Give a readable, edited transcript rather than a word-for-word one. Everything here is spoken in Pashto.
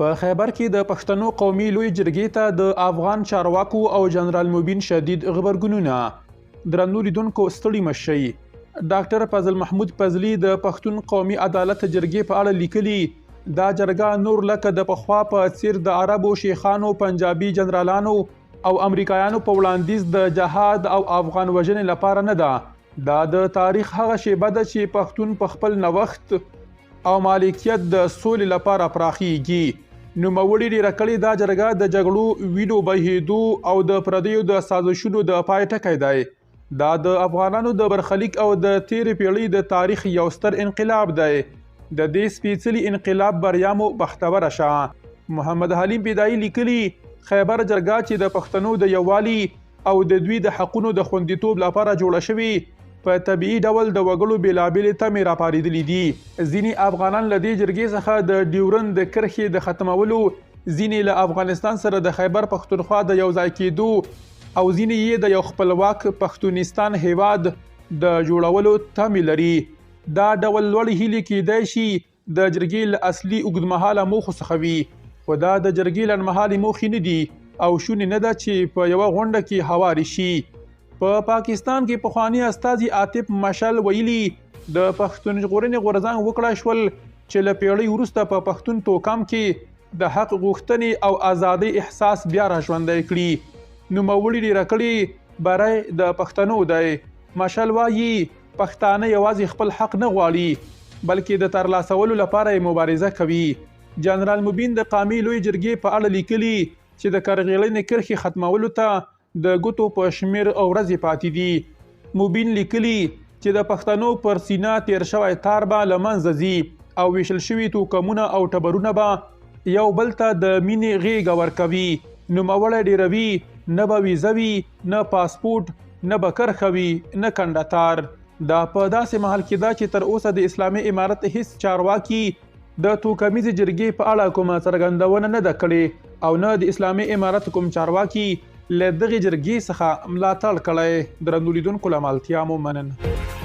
په خیبر کې د پښتنو قومي لوی جرګې ته د افغان چارواکو او جنرال مبین شدید غبرګونونه. درنو لیدونکو ستړي مه شئ. ډاکټر فضل محمود فضلي د پښتون قومي عدالت جرګې په اړه لیکلي، دا جرګه نور لکه د پخوا په څیر د عربو شیخانو، پنجابي جنرالانو او امریکایانو په وړاندیز د جهاد او افغان وژنې لپاره نه ده. دا د تاریخ هغه شیبه ده چې پښتون په خپل نوښت او مالکیت د سولې لپاره پراخیږي. نوموړي ډیره کړې دا جرګه د جګړو، وینو بهیدو او د پردیو د سازشونو د پای ټکی دی. دا د افغانانو د برخلیک او د تیرې پیړۍ د تاریخ یو ستر انقلاب دی. د دې سپیڅلي انقلاب بریا مو بختوره شه. محمد حلیم فدایي لیکلي، خیبر جرګه چې د پښتنو د یووالي او د دوی د حقونو د خوندیتوب لپاره جوړه شوې، په طبیعي ډول د وګړو بېلابېلې تمې راپارېدلې دي. ځینې افغانان له دې جرګې څخه د ډیورند د کرښې د ختمولو، ځینې له افغانستان سره د خیبر پښتونخوا د یو ځای کېدو او ځینې یې د یو خپلواک پښتونستان هېواد د جوړولو تمې لري. دا ډول لوړې هیلې کېدای شي د جرګې له اصلي اوږدمهاله موخو څخه وي، خو دا د جرګې لنډمهالې موخې نه دي او شونې نه ده چې په یوه غونډه کې هوارې شي. په پاکستان کې پخواني استازي عاطف مشعل ویلي، د پښتون ژغورنې غورځنګ وکړای شول چې له پیړۍ وروسته په پښتون توکم کې د حق غوښتنې او ازادۍ احساس بیا راژوندی کړي. نوموړي ډیره کړې، بری د پښتنو دی. مشعل وايي، پښتانه یوازې خپل حق نه غواړي، بلکې د ترلاسولو لپاره یې مبارزه کوي. جنرال مبین د قامي لوی جرګې په اړه لیکلي چې د کرغېړنې کرښې ختمولو ته د ګوتو په شمېر ورځې پاتې دي. مبین لیکلي چې د پښتنو پر سینه تېر شوی تار به له منځه ځي او ویشل شوي توکمونه او ټبرونه به یو بل ته د مینې غېږه ورکوي. نوموړی ډېروي، نه به ویزه وي، نه پاسپورټ، نه به کرښه وي، نه کنډه تار. دا په داسې مهال کې ده چې تر اوسه د اسلامي امارت هیڅ چارواکي د توکمیزې جرګې په اړه کومه څرګندونه نه ده کړې او نه د اسلامي امارت کوم چارواکي له دغې جرګې څخه ملاتړ کړی. درنو لیدونکو له مالتیا مو مننه.